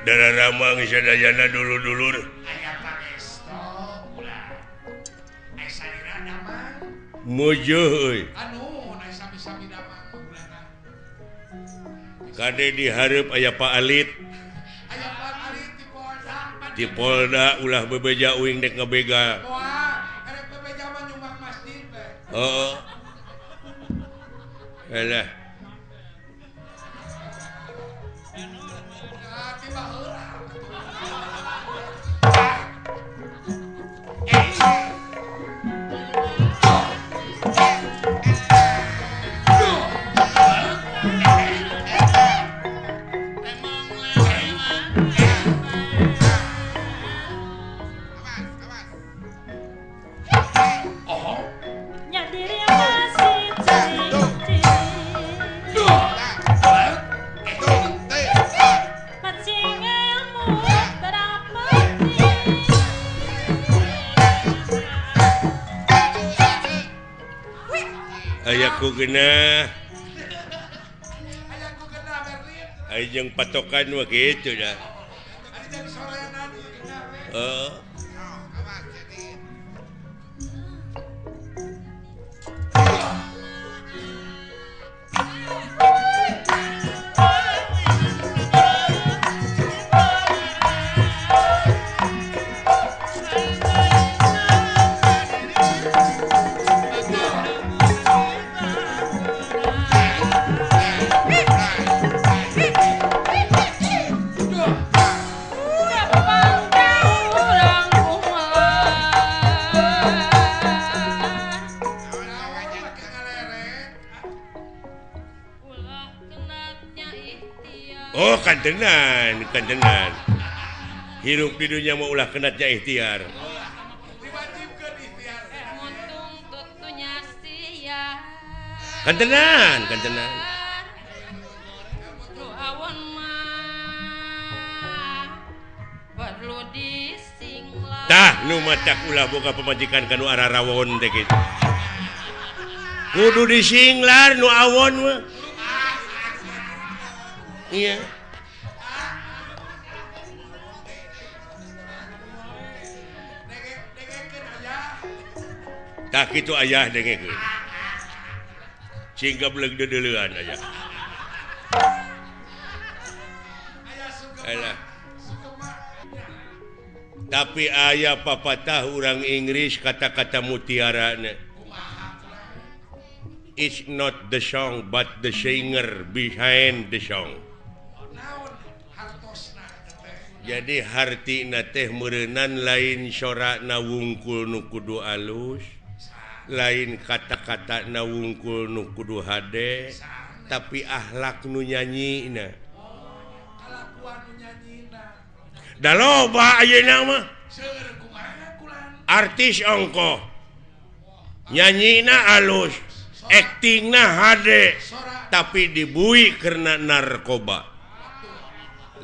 Darah ramang sadayana dulur-dulur. Mujuh euy. Kade dihareup aya Pak Alit. Di Polda ulah bebeja uing dek ngebegal. Heeh. Alah. Ayaku genah. Ayo patokan mah kitu dah. Heeh. Oh kantenan, kantenan. Hirup di dunia mau ulah kenatnya ikhtiar. Kantenan, kantenan. Tah nu matak ulah boga pamajikan kanu ararawon teh kitu. Kudu disinglar nu awon mah. Iya. Tah kitu ayah dengekeun. Cing gableg deudeuleun ayah. Alah. Tapi ayah papatah urang Inggris kata-kata mutiarana. It's not the song but the singer behind the song. Jadi hartina teh meureunan lain sorana wungkul nu kudu alus, lain kata-kata na wungkul nu kudu hade, tapi akhlak nu nyanyina. Da loba ayeuna mah. Artis ongkoh. Nyanyina alus, aktingna hade, tapi dibui karena narkoba.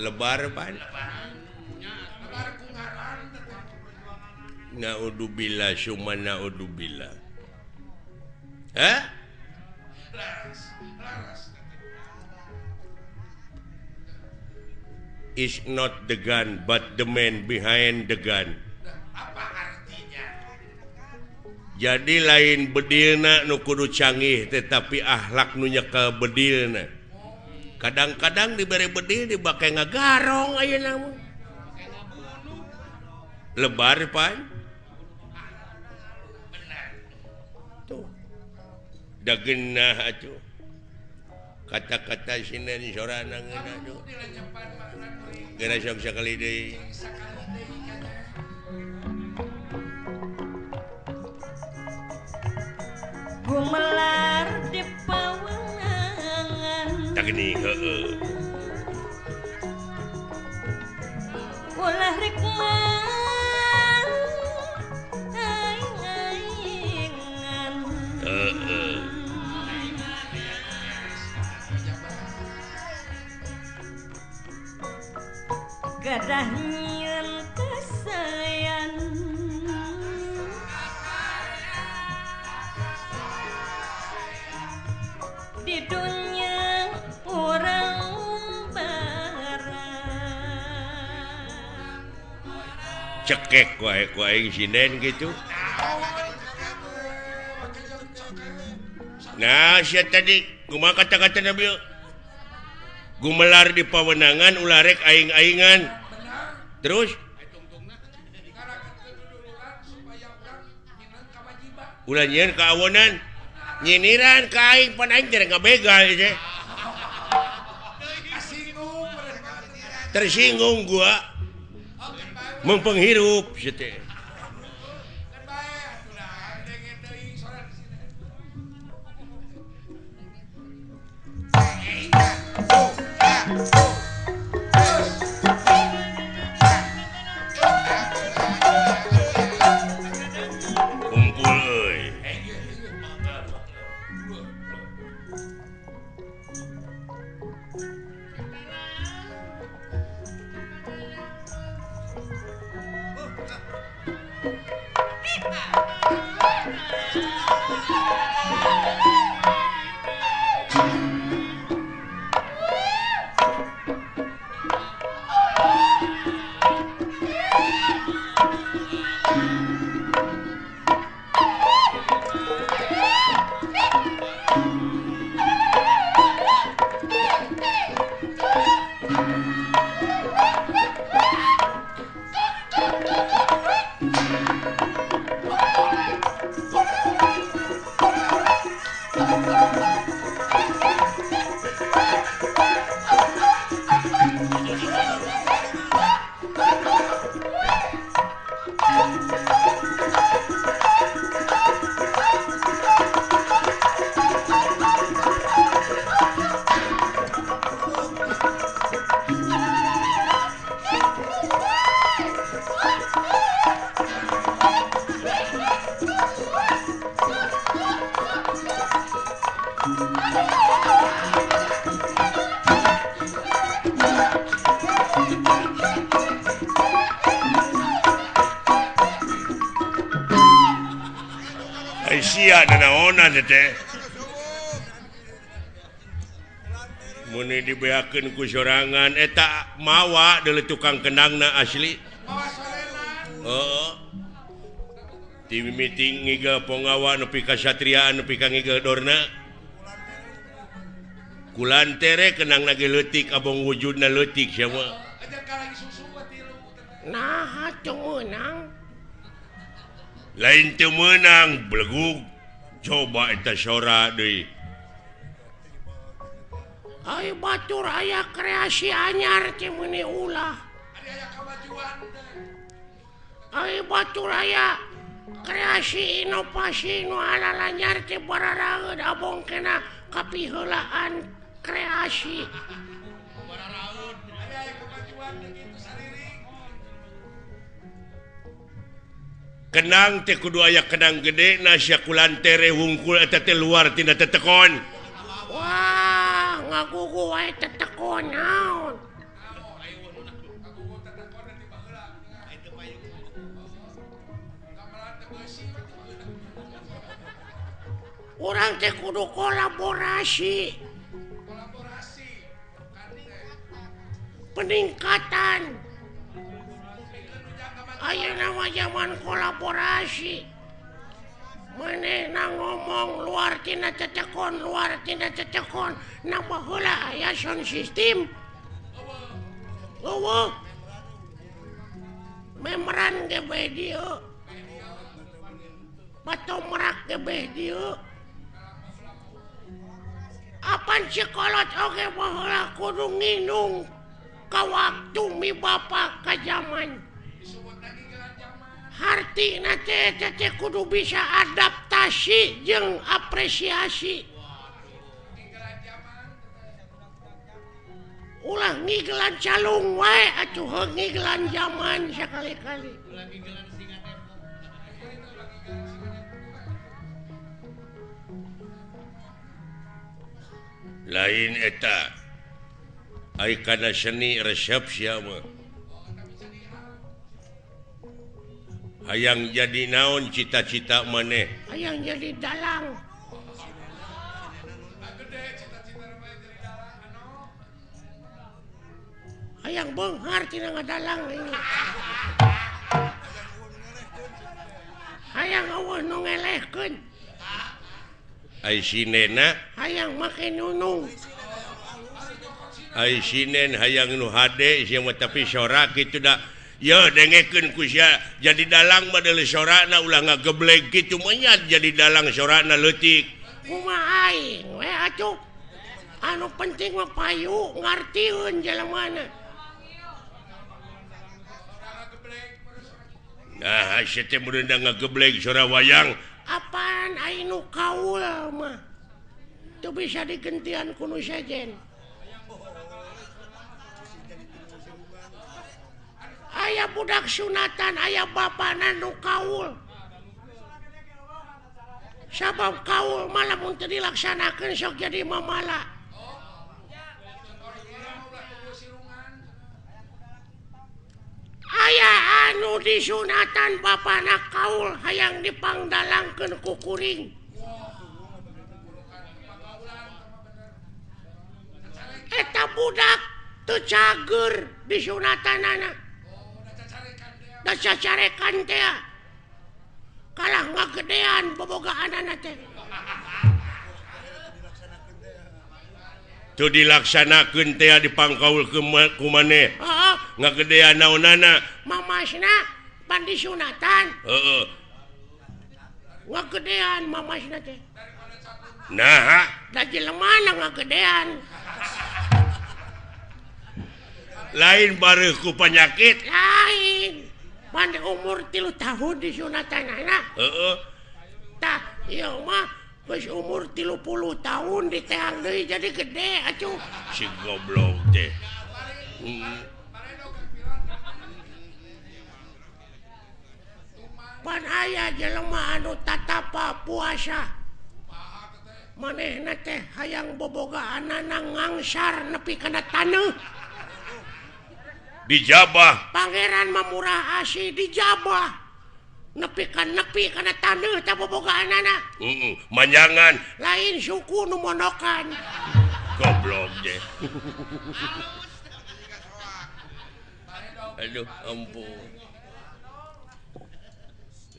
Lebar pan. Naudzubillah summa naudzubillah. Hah? It's not the gun but the man behind the gun. Apa artinya? Jadi lain bedilna nu kudu canggih tetapi akhlak nu nyekel bedilna. Kadang-kadang dibere bedil dibake ngagarong ayeuna mah. Lebar pan. Tuh. Da geunah atuh. Kata-kata sinden sorana ngeunah tuh. Geura sok sakali deui. Gumelar di pawenangan. Tah geuning heueuh. Ulah rek mang aing-aingan. Heeh. Gadah nyieun kasayan. Di dunia urang barang. Cekek wae ku aing sinden gitu. Nah, sia tadi kumaha kata-kata Nabi? Gumelar di pawenangan ulah rek aing-aingan. Terus ulah nyieun kaawonan, nyiniran ka aing pan aing teh ngabegal teh. Tersinggung gua. Mempenghirup sia teh. Kumpul euy. Muni dibeakeun ku sorangan eta mawa deuleu tukang kendangna asli. Heeh. Ti mimiti ngigel ponggawa nepi ka satriaan nepi ka ngigel dorna. Kulantere kendangna ge leutik abong wujudna leutik sia mah. Naha teu meunang? Lain teu meunang belegug. Coba eta sora deui. Ai batur aya kreasi anyar teh meuni ulah. Ai batur aya kreasi inovasi nu alalanyar teh bararaeud abong kena kapiheulaan kreasi. Kenang teh kudu aya kenang gede na sia kulantere wungkul eta teh luar tina tetekon. Wah, ngagugu wae tetekon naon. Urang teh kudu kolaborasi. Peningkatan. Ayeuna mah zaman kolaborasi. Manehna ngomong luar tina tetekon, luar tina tetekon, nambah heula aya sound system. Eueuh. Memeran ge bae dieu. Batomrak ge bae dieu. Apan sikolot oge baheula kudu nginung ka waktu mi bapa ka zaman. Hartina teh teh kudu bisa adaptasi jeung apresiasi. Ulah ngigelan calung wae atuh heuh ngigelan zaman sakali-kali. Lain eta ai kana seni resep sia mah. Hayang jadi naon cita-cita maneh? Hayang jadi dalang. Hayang beunghar tina ngadalang ini. Hayang eueuh nu ngelehkeun. Ai sinena hayang make nunung. Ai sinen hayang nu hade sia mah tapi sora kitu da. Ye dengekeun ku sia jadi dalang mah deuleu sorana ulah ngageblek kitu menyat jadi dalang sorana leutik. Kumaha aing we atuh. Anu penting mah payu ngartieun jelemana. Nah, sia teh meureun da ngageblek sora wayang. Apaan aing nu kaul mah. Teu bisa digentian ku nu sejen. Aya budak sunatan, aya bapana nu kaul. Sabab kaul mah lamun teu dilaksanakeun sok jadi mamala. Aya anu disunatan bapana kaul hayang dipangdalangkeun ku kuring. Eta budak teu cager disunatanana. Da cacarekan teh kalah ngagedean bobogaanana teh. Teu dilaksanakeun teh dipangkaul ku maneh. Heeh, ngagedean naonana? Mamasna pan disunatan. Heeh. Ngagedean mamasna teh. Naha? Da jelemana ngagedean. Lain bareuh ku panyakit. Lain. Pan umur 3 tahun disunatanana. Heeh. Tah, ieu mah geus umur 30 tahun diteang deui jadi gede atuh. Si goblok teh. Pan aya jelema anu tatapa puasa. Manehna teh hayang bobogaanana ngangsar nepi kana taneuh. Dijabah. Pangeran mah murah asih dijabah. Nepi ka nepi kana taneuh teh bobogaanana. Heeh, manjangan. Lain suku nu monokan. Goblok teh. Aduh, ampun.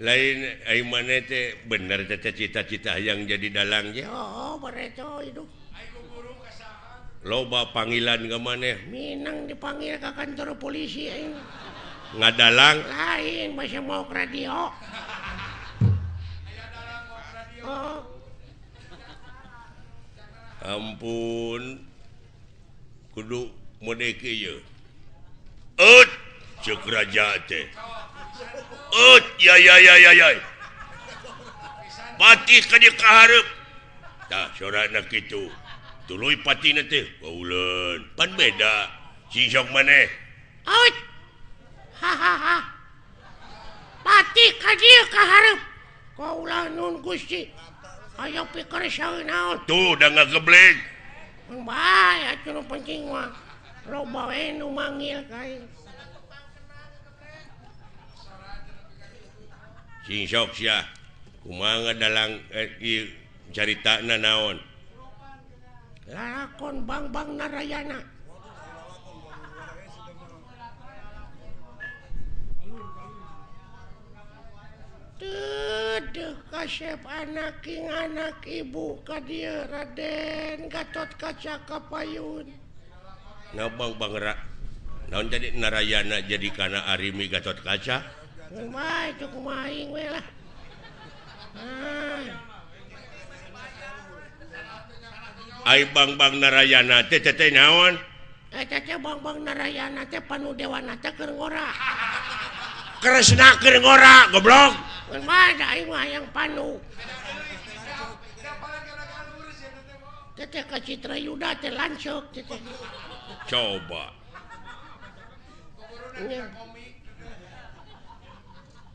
Lain ai maneh teh bener teh cita-cita hayang jadi dalang ge. Oh, bareto hidup. Loba panggilan ka maneh. Minang dipanggil ka kantor polisi aing. Ngadalang? Lain, masih mau ke radio. Oh. Ampun. Kudu mode kieu. Eut, ceuk raja teh. Eut, ya ya ya ya ya. Patih ka dieu ka hareup. Tah sorana kitu. Tuluy patina teh, kauleun. Pan beda. Sing sok maneh. Out. Ha ha ha. Patih ka dieu ka hareup. Kaulah nun Gusti. Aya pikir saeun naon. Tuh da ngageblek. Bae atuh nu penting mah. Loba we nu manggil ka aing. Sing sok sia. Kumaha dalang ieu caritana naon? Lalakon Bangbang Narayana. Teuh kasep anak king anak ibu ka dieu Raden Gatot Kaca Kapayun. Nah Bangbang Ra naon jadi Narayana jadi kana Arimi Gatot Kaca? Kumaha itu kumaha aing we lah. Ah. Ai Bangbang Narayana teh teh naon? Eta teh Bangbang Narayana teh panu dewana teh keur ngora. Kresna keur ngora, goblok. Kumaha da aing mah hayang panu. Teh ka Citra Yuda teh lanceuk teh. Coba.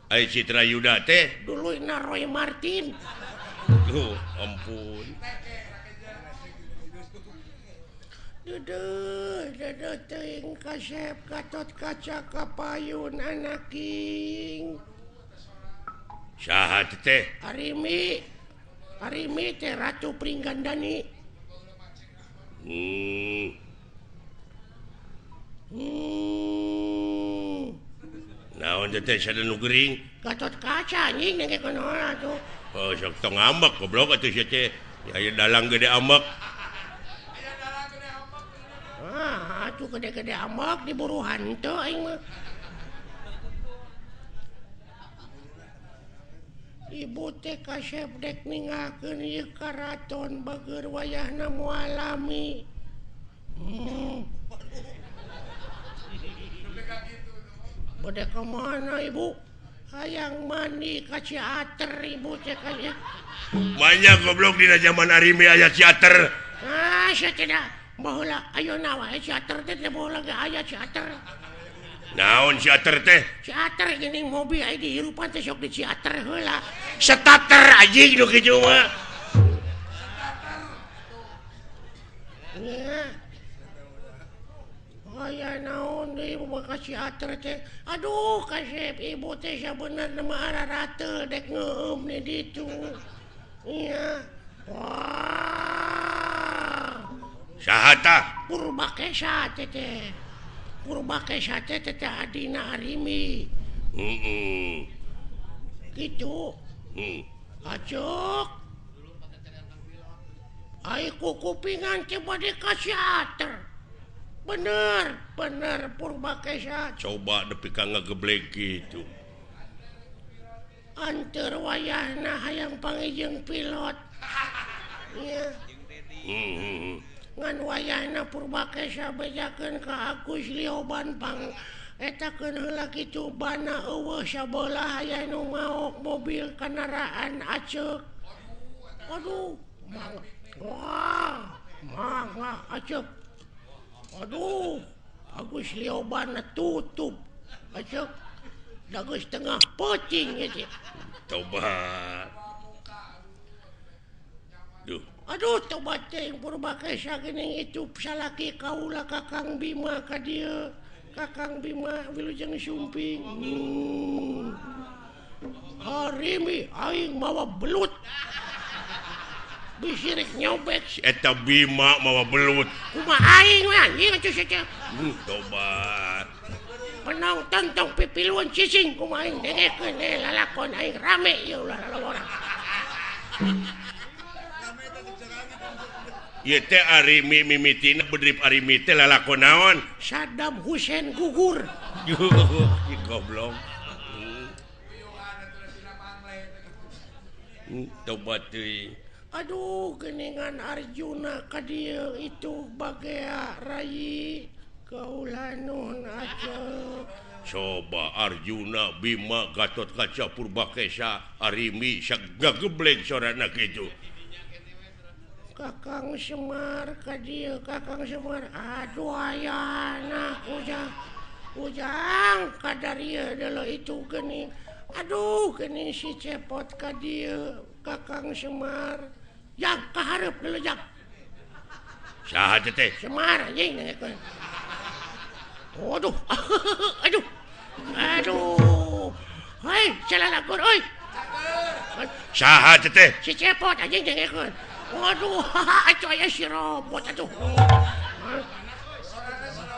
Ai Citra Yuda teh duluyna Roy Martin. Duh, ampun. Duduh, duduh teuing kasep Gatot Kaca Kapayun anaking. Saha teh? Arimi. Arimi teh Ratu Pringgandani. Naon teh sada nu gering? Gatot Kaca anjing dengekeun heula tuh. Oh, sok tong ambek goblok atuh sia teh. Aya dalang gede ambek. Aya dalang gede ambek. Ah, atuh gede-gede ambek diburu hantu aing mah. Ibu teh kasep dek ninggalkeun ieu karaton bageur wayahna moal lami. Bade ka mana ibu? Hayang mandi ka Ciater ibu teh kaya. Banyak goblok dina zaman Arimi aya Ciater. Ah, sia tidak. Baheula ayeuna wae Ciater teh teh baheula ge aya Ciater. Naon Ciater teh? Ciater geuning mobil aya dihirupan teh sok di Ciater heula. Starter anjing nu kitu mah. Nya. Aya naon deui ibu mah ka Ciater teh. Aduh kasep ibu teh sabenerna mah ararateul dek ngeueum di ditu. Nya. Wah. Saha tah? Purbakesa teh teh. Purbakesa teh teh adina Arimi. Heeh. Kitu. Heeh. Acuk. Ai kukupingan teh bade ka Ciater. Bener, bener Purbakesa. Coba nepi ka ngageblek kitu. Anteur wayahna hayang panggih pilot. Nya. Heeh. Ngan wayahna Purbakesa bejakeun ka Agus Lioban pang etakeun heula kitu bana eueuh sabelah aya nu maok mobil kendaraan aceuk. Aduh, mangga. Wah, mangga aceuk. Aduh, Agus Lioban tutup. Aceuk. Da geus tengah peuting ieu teh. Tobat. Duh. Aduh, tobat teh Purbakesa geuning itu salaki kaula Kakang Bima ka dieu. Kakang Bima wilujeng sumping. Harimi aing mawa belut. Bisi rek nyobek si eta Bima mawa belut. Kumaha aing we anjing atuh sia teh. Tobat. Penonton tong pipiluan cicing kumaha aing dengekeun lalakon aing rame ieu ulah lalawara. Ieu teh Arimi mimitina bedrip Arimi teh lalakon naon? Saddam Hussein gugur. Goblok. Tobat teuing. Aduh, geningan Arjuna ka dieu itu bagea rayi kaula nun aceuk. Coba Arjuna, Bima, Gatot Kaca, Purbakesa, Arimi sagageblek sorana kitu. Kakang Semar ka dieu, Kakang Semar. Aduh ayana ujang. Ujang kadarieu deuleu itu geuning. Aduh geuning si Cepot ka dieu, Kakang Semar. Jang kahareup deuleu jang. Saha teh? Semar anjing dengekeun. Aduh. Aduh. Aduh. Hei, salalakon euy. Saha teh? Si Cepot anjing dengekeun. Waduh, atuh aya si robot atuh.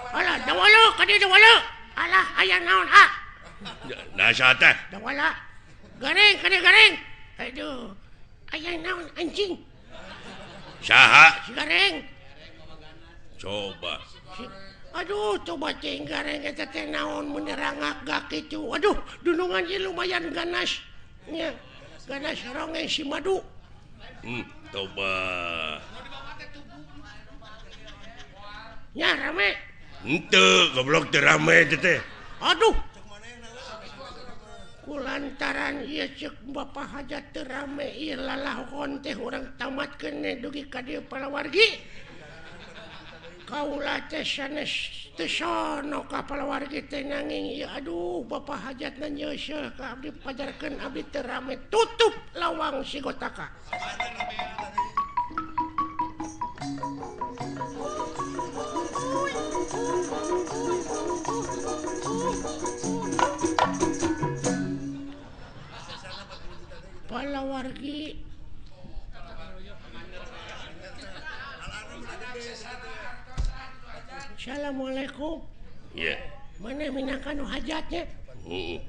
Alah, dawala ka dieu dawala. Alah, aya naon ah? Nah, saha teh? Dawala. Gareng, ka dieu gareng. Aduh. Aya naon anjing? Saha? Si gareng. Coba. Aduh, coba cing gareng eta teh naon menerangak gak kitu. Aduh, dunungan ieu lumayan ganas. Nya, ganas ronge si madu. Coba. Nya rame. Henteu, goblok teu rame teh. Aduh. Kulantaran ieu ceuk Bapak Hajat teu rame ieu lalahon teh urang tamatkeun dugi ka dieu palawargi. Kaula teh sanes teu sono ka palawargi teh nanging ieu aduh Bapak Hajatna nyeuseuh ka abdi pajarkeun abdi teu rame tutup lawang sigotaka. Palawargi Assalamualaikum. Iya. Mana minangka nu hajatnya? Heeh.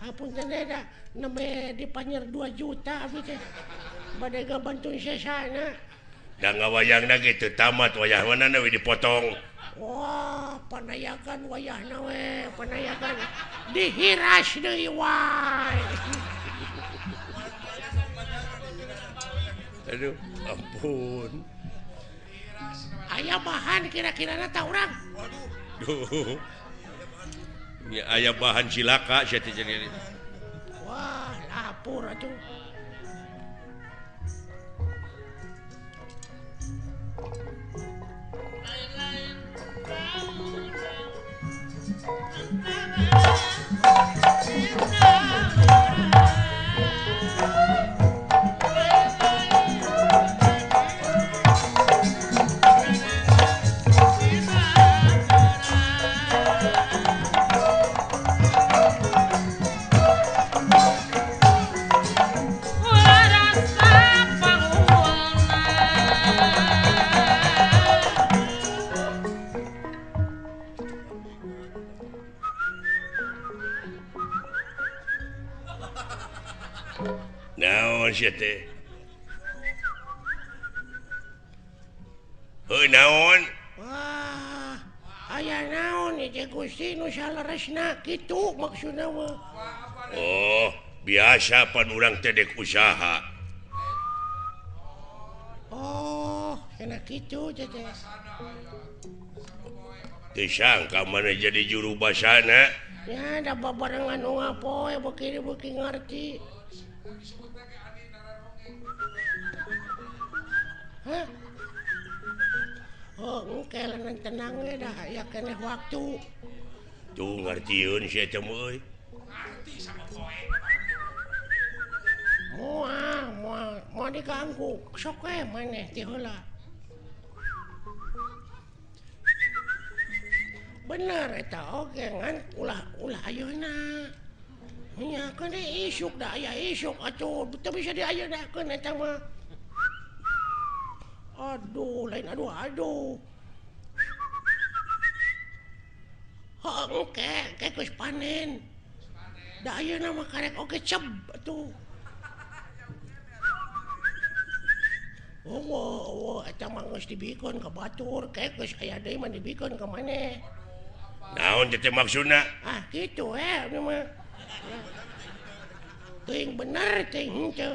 Hapunten da nembe dipanyer 2 juta abdi teh. Bade gabantu sesana. Da ngawayangna ge teu tamat wayah mana we dipotong. Wah, panayakan wayahna we, panayakan dihiras deui wae. Aduh, ampun. Aya bahan kira-kirana ta urang. Waduh. Nya aya bahan cilaka sia teh jadi. Wah, lapor atuh. Naon sia teh? Heuh naon? Wah, aya naon ieu Gusti nu saleresna kitu maksudna mah. Oh, biasa pan urang teh dek usaha. Oh, kena kitu teh. Teu sangka maneh jadi juru basana. Ya, da babarengan unggal poe beuki-beuki ngarti. Hah? Oh, engke leungeun tenang we dah aya keneh waktu. Tuh ngartieun sia teh euy. Ngarti sama poe. Moal, moal, moal diganggu. Sok we maneh ti heula. Bener eta oge ngan ulah ayeuna. Nya keun isuk da aya isuk atuh teu bisa diayenakeun eta mah. Aduh, lain aduh aduh. Heuh engke, engke geus panen. Da ayeuna mah karek oge ceb atuh. Oh, eta mah geus dibikeun ka batur, ke geus aya deui mah dibikeun ka maneh. Naon teh maksudna? Ah, kitu we ieu mah. Teuing bener teuing henteu.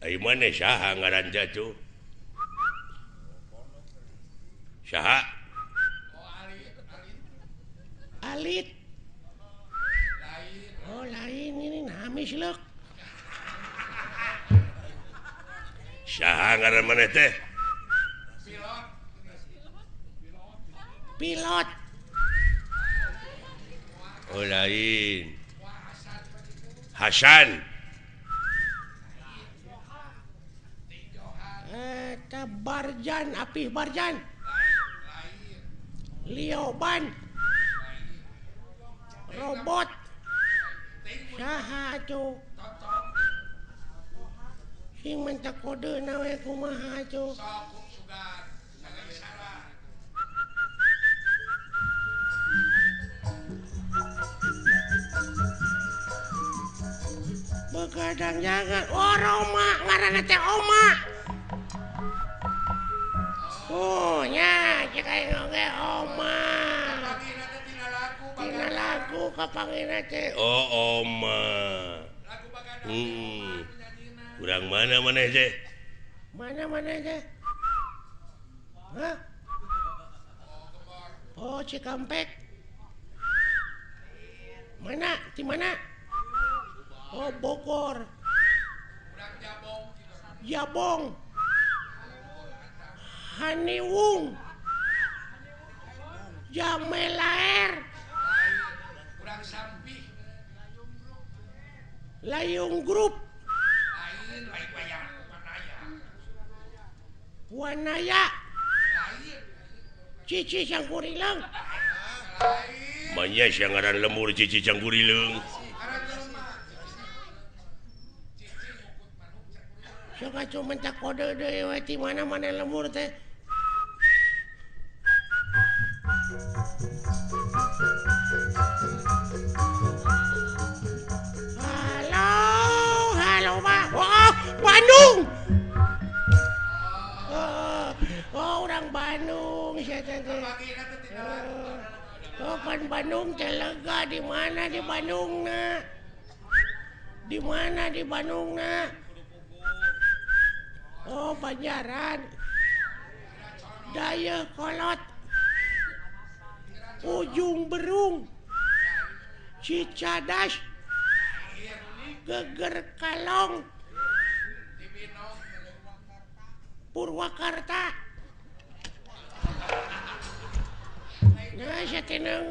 Ai maneh saha ngaran teh atuh? Saha? Alit. Oh, lain ini namis leuk. Saha ngaran maneh teh? Pilot. Pilot. Oh, lain. Hasan. Eta Barjan, Apih Barjan. Lioban. Robot. Saha atuh? Sing menta kodeuna we kumaha atuh? Begadang jangan. Oh, Roma ngaranna teh Oma. Oh, nya cek aing oge Oma. Tina lagu kapangina teh. Oh, Oma. Urang mana maneh teh? Mana maneh teh? Hah? Oh, Cikampek. Mana? Di mana? Oh, Bogor. Jabong. Haniwung. Jamelaer. Layung Group. Wanaya. Cici Cangkurileung. Manya sia ngaran lemur Cici Cangkurileung. Sok atuh mentak kode deui we ti mana-mana lemur teh. Bandung sia teh. Oh, pan Bandung teh lega di mana di Bandungna? Di mana di Bandungna? Oh, Banjaran. Dayakolot. Ujung Berung. Cicadas. Geger Kalong. Purwakarta. Nah, saya tenang.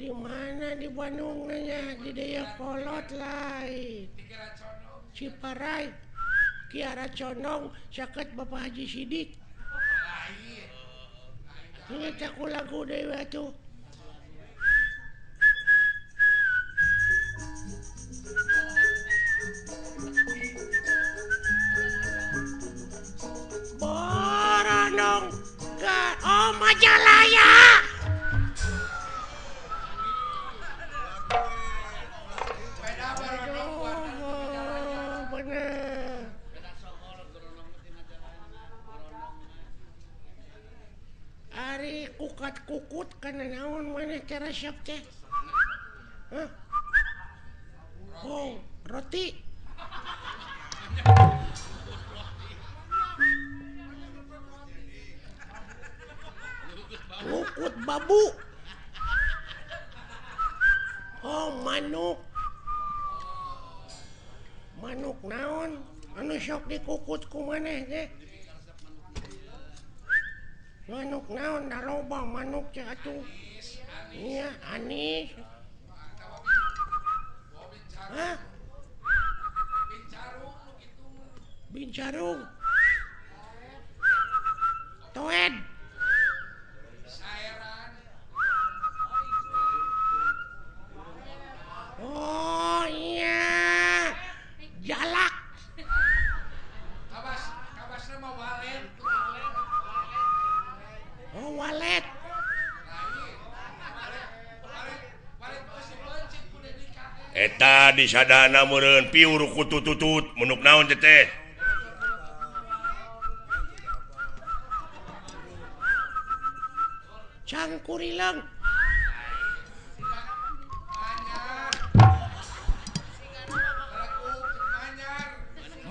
Di mana di Bandung nanya di Dayakolot lain. Ciparai, Kiara Condong, caket Bapak Haji Sidik. Ini aku lagu dewa tuh. Boronong ke oh Majalaya. Aduh, bener. Ari kukat kukut kana naon maneh teh resep teh? Hah? Oh, roti. Kukut babu. Oh, manuk. Manuk naon? Anu sok dikukut ku maneh teh? Manuk naon da loba manuk teh atuh. Iya, anis. Hah? Bincarung. Toed. Oh iya. Jalak. Kabas, kabasna mah walet. Oh, walet. Eta disadana meureun piur kutututut menuk naon teh teh. Cangkurileung.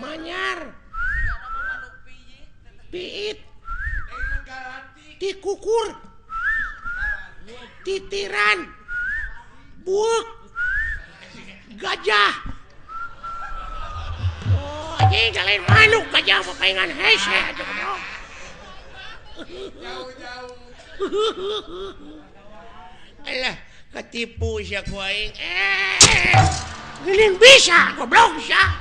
Manyar. Piit. Tikukur. Titiran. Buuk. Gajah. Oh, anjing lain manuk gajah mah paingan hese atuh goblok. Jauh-jauh. Alah, ketipu sia ku aing. Geuning bisa goblok sia.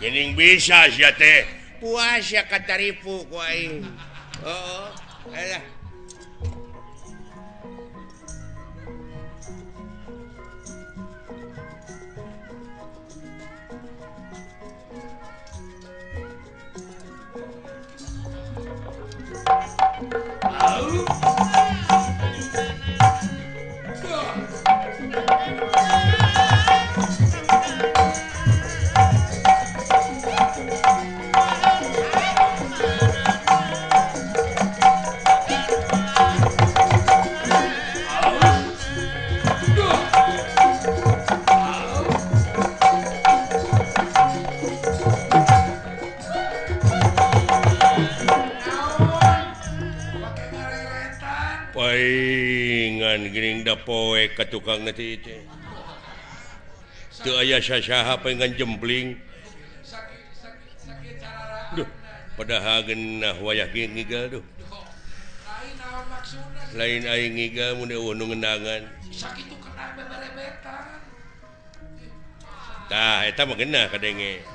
Geuning bisa sia teh. Puas sia kataripu ku aing. Heeh. Alah. Paingan geuning da poe ka tukang teh teh. Teu aya sasaha paingan jempling. Duh, padahal geunah wayah ge ngigal duh. Lain aing ngigal mun eueuh nu ngendangan. Sakitu kenang beberebetan. Tah eta mah geunah kadenge.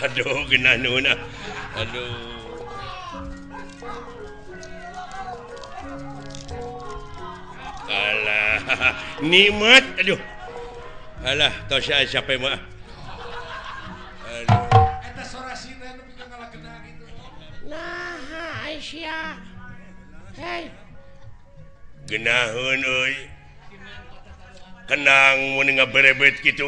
Aduh, genah nuhun ah. Aduh. Alah, nikmat aduh. Alah, tos siapa mah. Aduh. Eta sora sinden nu pikeun ngalakena gitu. Nah, Aisyah. Hei. Genaheun euy. Kenang mun ngaberebet kitu.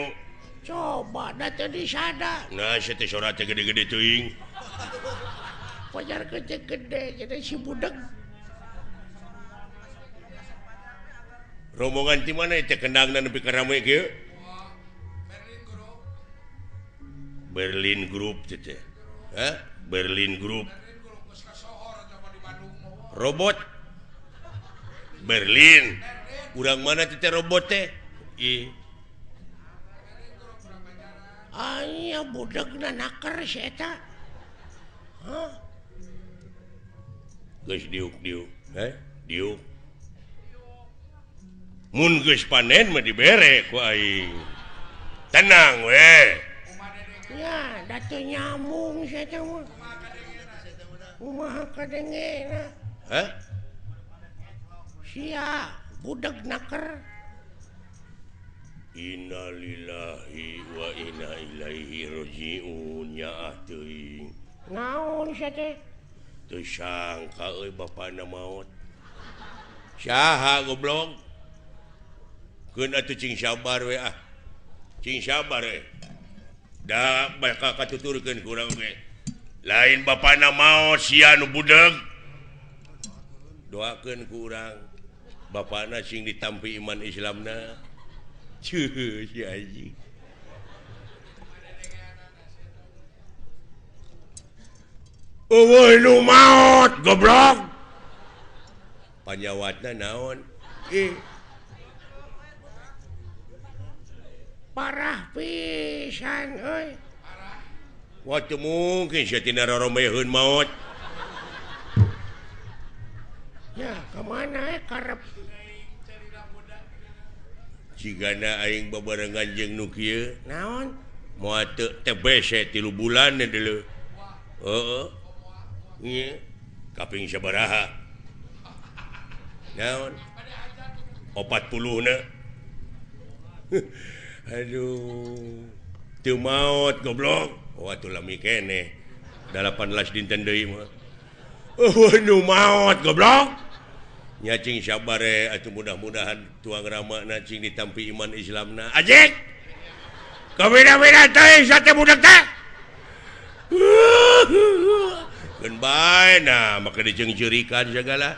Coba da teu disada. Nah, sia teh sora teh gede-gede teuing. Pajar gede-gede jadi si budeg. Rombongan ti mana teh kendangna nepi ka rame kieu? Berlin Group teh teh. Hah? Berlin Group. Robot Berlin. Urang mana teh robot teh? Ih. Aya budegna naker si eta. Hah? Geus diuk-diuk, heh? Diuk. Mun geus panen mah dibere ku aing. Tenang we. Ya, da teu nyambung si eta mah. Kumaha kadengena? Hah? Sia budeg naker. Innalillahi wa inna ilaihi rajiun ya teuing. Naon sia teh? Teu sangka euy bapana maot. Saha goblok? Keun atuh cing sabar we ah. Cing sabar we. Da bakal katuturkeun ku urang ge. Lain bapana maot sia nu budeg. Doakeun ku urang bapana sing ditampi iman Islamna. Cuh, si anjing. Eueuh nu maot goblok. Panyawatna naon? Ih. Parah pisan euy. Wah teu mungkin sia tina roromeheun maot. Ya, kemana karep? Jigana aing babarengan jeung nu kieu. Naon? Moal teu TBC 3 bulan deuleu. Heeh. Ieu kaping sabaraha? Naon? 40 na. Aduh. Teu maot goblok. Oh atuh lami keneh. 18 dinten deui mah. Oh nu maot goblok. Nya cing sabare atuh mudah-mudahan tuang ramana cing ditampi iman Islamna. Ajik. Kabeda-beda teh sate budak teh. Keun bae nah make diceungceurikan sagala.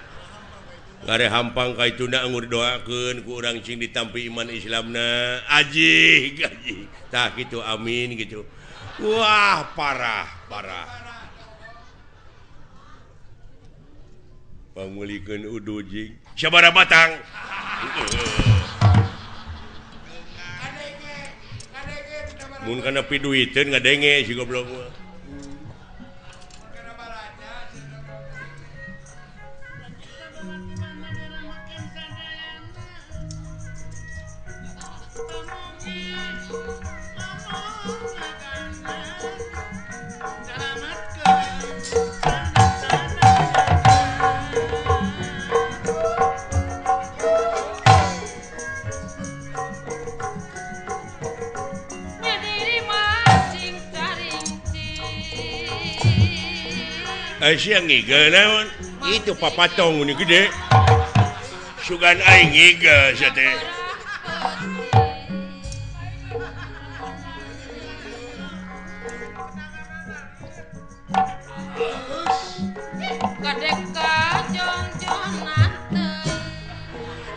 Ngare hampang ka ituna anggur doakeun ku urang cing ditampi iman Islamna. Ajik, ajik. Tah kitu amin gitu. Wah, parah, parah. Pangulikeun udu jing sabaraha batang. Mun kana piduiteun ngadenge si goblok mah. Siang ngigel naon? Itu papatong ini gede. Sugan aing ngigel sia teh.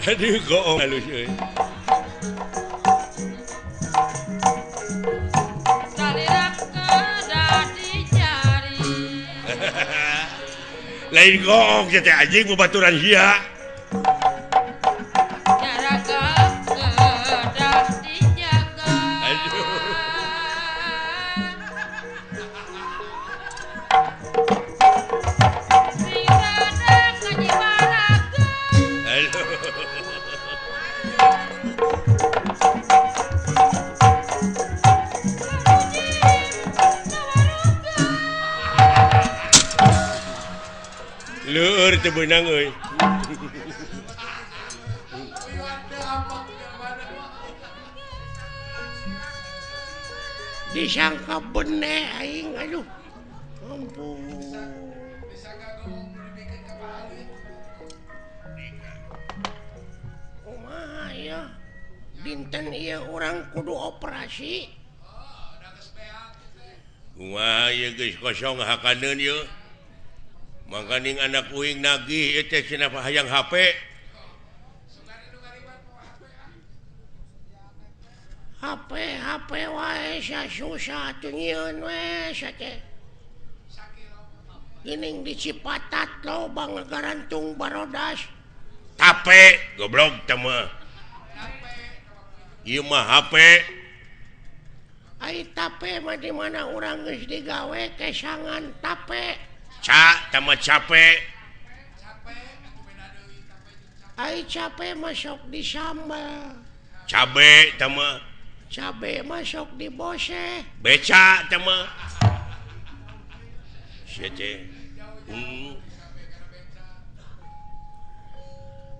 Aduh goong halus euy. Lain goong sia teh anjing babaturan sia. Aduh. Aduh. Leur teu beunang euy. Disangka bene aing aduh. Ampun. Kumaha ya? Dinten ieu urang kudu operasi. Wah, ieu geus kosong hakaneun ieu. Mangkaning anak uing nagih ieu teh cenah hayang HP. HP HP wae susah atuh nyieun we sia teh. Geuning di Cipatat loba ngagarantung barodas. Tape goblok teh mah. Ieu mah HP. Ai tape mah di mana urang geus digawe kesangan tape. Ca teh mah cape. Ai cape mah sok disambel. Cabe teh mah. Cabe masuk di bose. Beca teh mah. Sia teh.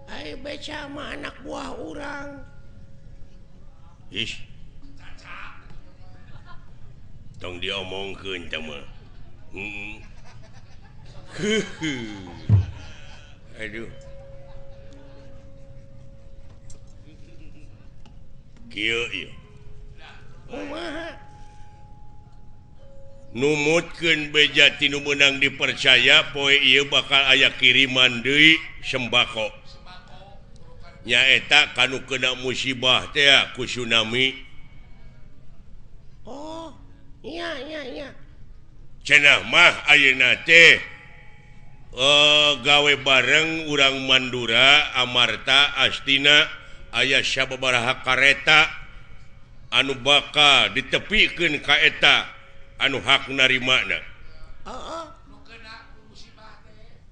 Ai beca mah anak buah urang. Ih. Tong diomongkeun teh mah. Aduh. Kieu ieu. Kumaha? Numutkeun beja tinu meunang dipercaya poe ieu bakal aya kiriman deui sembako. Nyaeta kanu kena musibah teh ku tsunami. Oh, iya iya iya. Cenah mah ayeuna teh gawe bareng urang Mandura, Amarta, Astina aya sababaraha kareta anu bakal ditepikeun ka eta anu hak narimana. Heeh.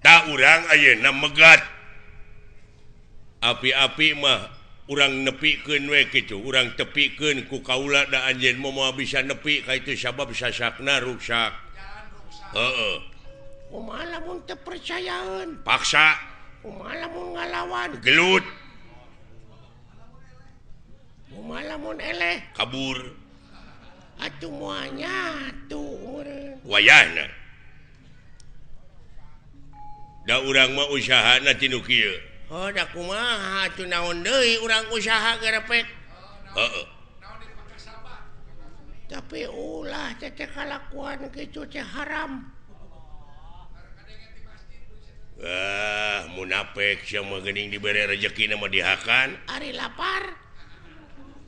Ta urang ayeuna megat. Api-api mah urang nepikeun we kitu, urang tepikeun ku kaula da anjeun moal bisa nepi ka itu sabab sasakna ruksak. Heeh. Kumaha lamun teu percayaeun? Paksa. Kumaha lamun ngalawan? Gelut. Kumaha lamun eleh? Kabur. Atuh moal nyatu meureun. Wayahna. Da urang mah usahana tinu kieu. Oh, da kumaha atuh naon deui urang usaha gerepek. Heeh. Tapi ulah teh kalakuan kitu teh haram. Ah, munafik sia mah geuning dibere rejekina mah dihakan. Ari lapar.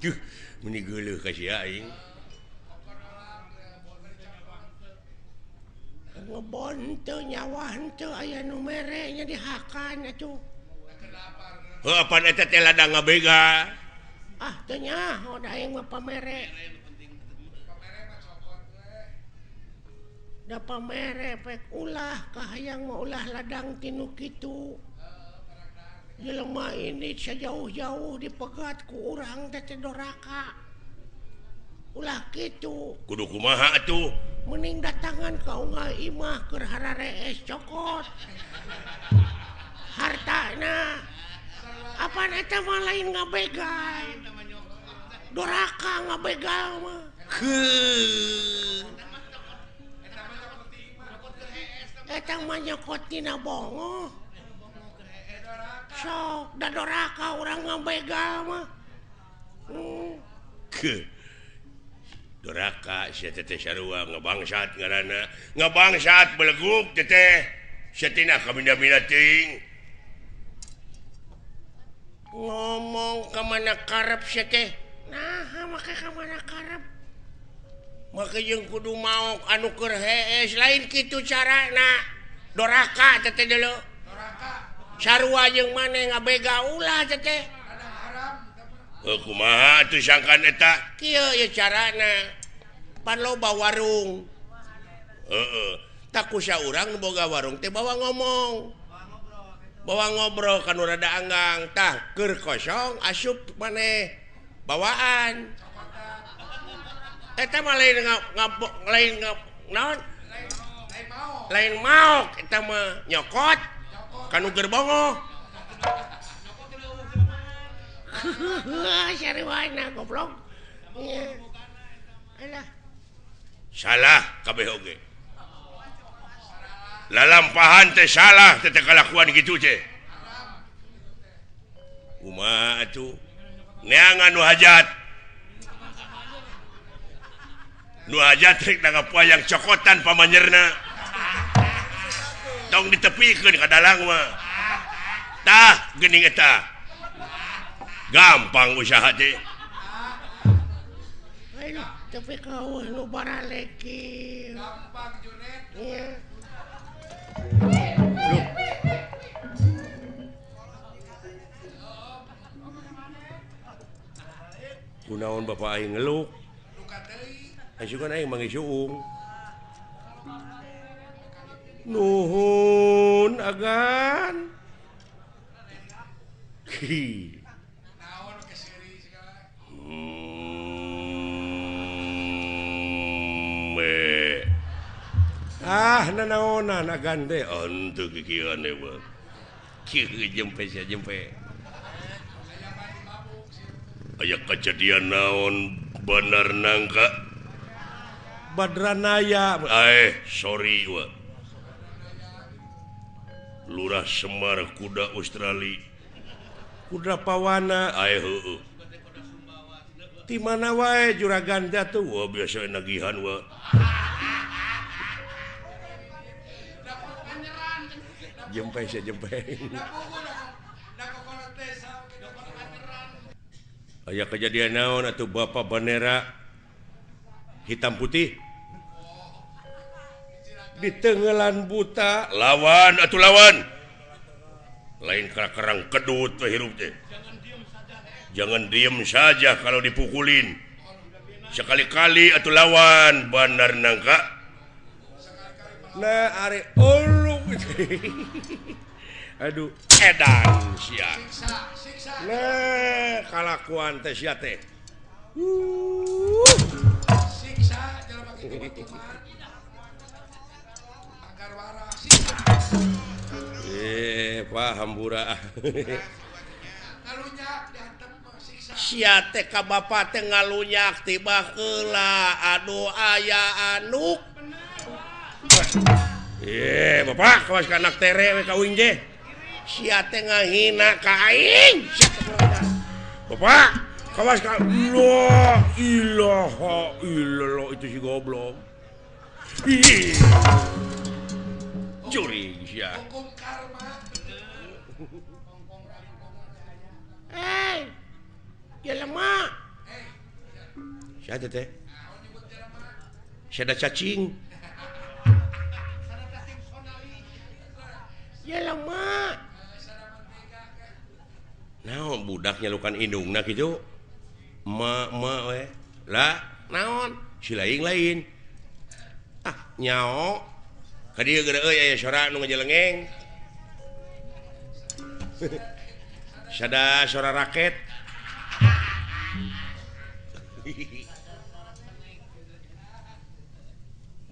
Duh, meni geuleuh ka sia aing. Ngebon teu nyawa henteu aya nu mere nya dihakan atuh. Heuh, apan eta teh ladang ngabega. Ah, teu nyaho da aing mah pamere. Da pamere pek ulah kahayang mah ulah ladang tinu kitu. Jelema ini sejauh-jauh dipegat ku urang teh doraka. Ulah kitu. Kudu kumaha atuh? Mending datangan ka unggal imah keur hararees cokot. Hartana. Apaan eta mah lain ngabegal. Doraka ngabegal mah. Heuh. Eta mah nyokot tina bongoh. Sok da doraka urang ngabegal mah. Ke doraka sia teh sarua ngabangsat ngaranna. Ngabangsat beleguk teh. Sia tina kaminda-minda teuing. Ngomong ka mana karep sia teh? Naha make ka mana karep? Make jeung kudu maok anu keur hees lain kitu carana. Doraka teh deuleu. Doraka. Sarua jeung maneh ngabega ulah teh. Heuh kumaha atuh sangkan eta? Kieu ye carana. Pan loba warung. Heeh. Tak kusa urang nu boga warung teh bawa ngomong. Bawa ngobrol kan rada anggang. Tah keur kosong asup maneh bawaan. Eta mah lain lain naon? Lain maok eta mah nyokot kanu gerbongoh. Sarwana goblok. Alah. Salah kabeh oge. Lalampahan teh salah teh kalakuan kitu teh. Kumaha atuh? Neangan nu hajat. Nu hajat rek nanggap wayang cokotan pamanyerna. Tong ditepikeun ka dalang mah. Tah geuning eta. Gampang usaha teh. Aduh, tapi kau nu baraleki. Gampang Junet. Iya. Loh. Kunaon bapak aing ngeluk? Asukan aing manggih suung. Nuhun agan. Hi. Ah nanaonan agan teh henteu kikieuan teh mah. Kieu jempe sia jempe. Aya kejadian naon Bandar Nangka Badranaya sorry wa. Lurah Semar kuda Australia kuda Pawana heueuh. Ti mana wae juragan teh tuh wah biasa nagihan wa. Jempe sia jempe. Aya kejadian naon atuh bapak bendera hitam putih ditenggelan buta lawan atuh lawan lain kerang kedut we hirup teh. Jangan diem saja kalau dipukulin sekali-kali atuh lawan Bandar Nangka. Nah are ulung. Aduh edan sia. Nah kalakuan teh sia teh. Siksa jelema kitu mah. Agar waras siksa. Pak hambura. Ngalunyak diantem siksa. Sia teh ka bapa teh ngalunyak tiba heula aduh aya anuk. Bapak kawas ka anak tere we ka uing teh. Sia teh ngahina ka aing. Bapak kawas ka la ilaha illallah itu si goblok. Curi sia. Hukum karma. Eh, jelema. Sia teh teh. Sia ada cacing. Jelema. Naon budak nyalukan indungna kitu? Ma ma we. Lah, naon? Si lain-lain. Ah, nyao. Ka dieu geura euy aya sora nu ngajelengeng. Sada sora raket.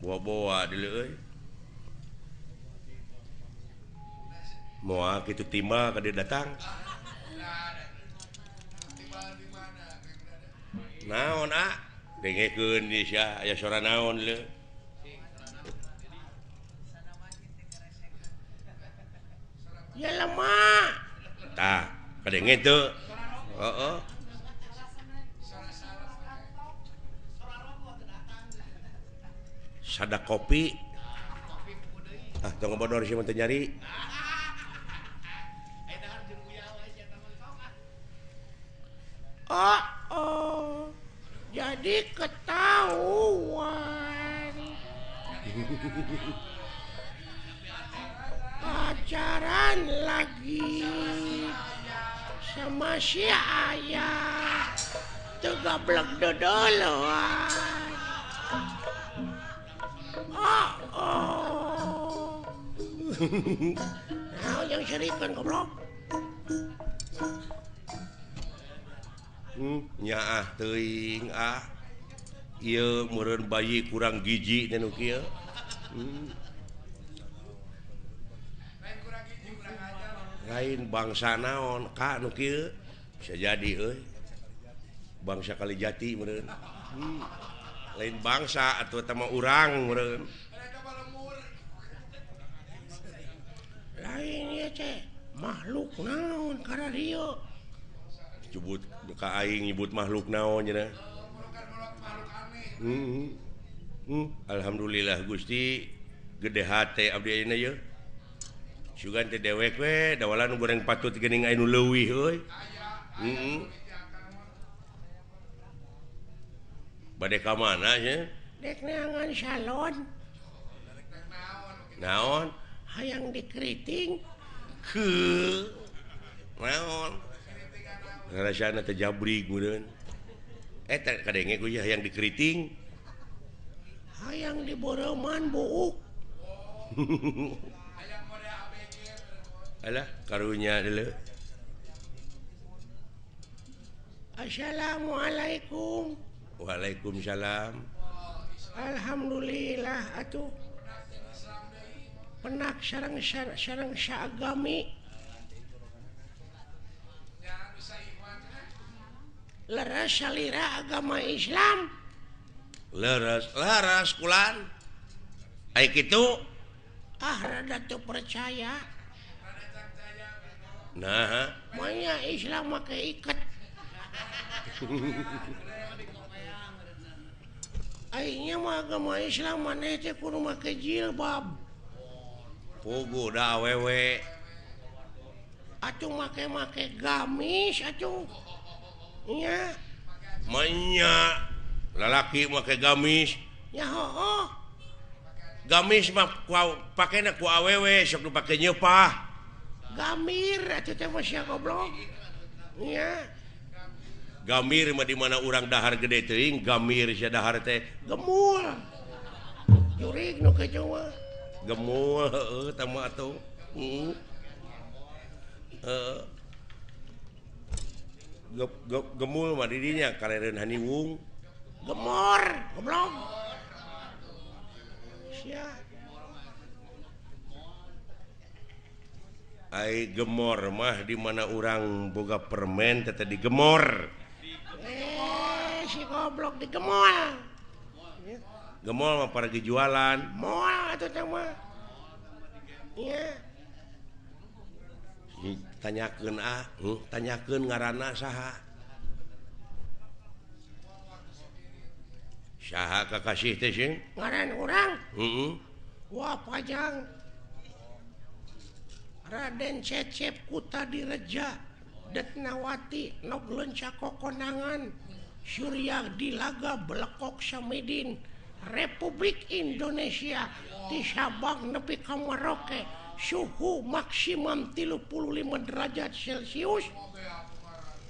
Boa-boa deuleu euy. Moal kitu timbal ka dieu datang. Naon ah? Dengekeun ieu sia aya sora naon leu. Jelema. Tah, kadenge teu. Heeh. Sada kopi. Ah, tong ngebodor sia mah teu nyari. Oh, oh. Jadi ketahuan. Pacaran lagi sama si ayah. Tuh goblok dodoloan. Oh, oh. Nah, yang serikan goblok. Nyaah teuing ah. Ieu meureun bayi kurang gizi teh nu kieu. Lain bangsa naon ka nu kieu bisa jadi euy. Bangsa Kalijati meureun. Lain bangsa atuh eta mah urang meureun. Lain ieu teh makhluk naon kararieu. Nyebut ka aing nyebut makhluk naon cenah. Alhamdulillah Gusti gede hate abdi ayeuna ye. Sugan teh dewek we dawalan goreng patut geuning aya nu leuwih euy. Bade ka mana nya? Dek neangan salon. Naon? Hayang dikeriting. Heuh. Naon? Ngarasana teh jabrig meureun. Eta kadenge ku hayang dikeriting. Hayang diboreuman buuk. Alah karunya deuleu. Assalamualaikum. Waalaikumsalam. Alhamdulillah atuh. Penak sareng sareng saagami. Leres salira agama Islam. Leres, leres kulan. Ai kitu ah rada teu percaya. Nah, manya Islam make iket. Aingnya mah agama Islam maneh teh kudu make jilbab. Puguh da awewe. Atuh make-make gamis atuh. Nya. Manya lalaki make gamis. Nya hooh. Gamis mah pakena ku awewe sok dipake nyeupah. Gamir atuh teh mah sia goblok. Nya. Gamir mah di mana urang dahar gede teuing, gamir sia dahar teh gemul. Jurig nu kitu mah. Gemul heueuh tah mah atuh. Heeh. Gemul mah di dinya karereun haniwung. Gemor, goblok. Sia. Ai gemor mah di mana urang boga permen teh digemor. Si goblok digemol. Gemol mah para jualan. Moal atuh teh mah. Nya. Tanyakeun ah, tanyakeun ngaranna saha. Saha kakasih teh sing? Ngaran urang? Heeh. Wah pajang. Raden Cecep Kutadireja Detnawati nog leunca kokonangan Surya Dilaga Belekok Samidin Republik Indonesia di Sabang nepi ka Merauke suhu maksimum 35 derajat Celcius.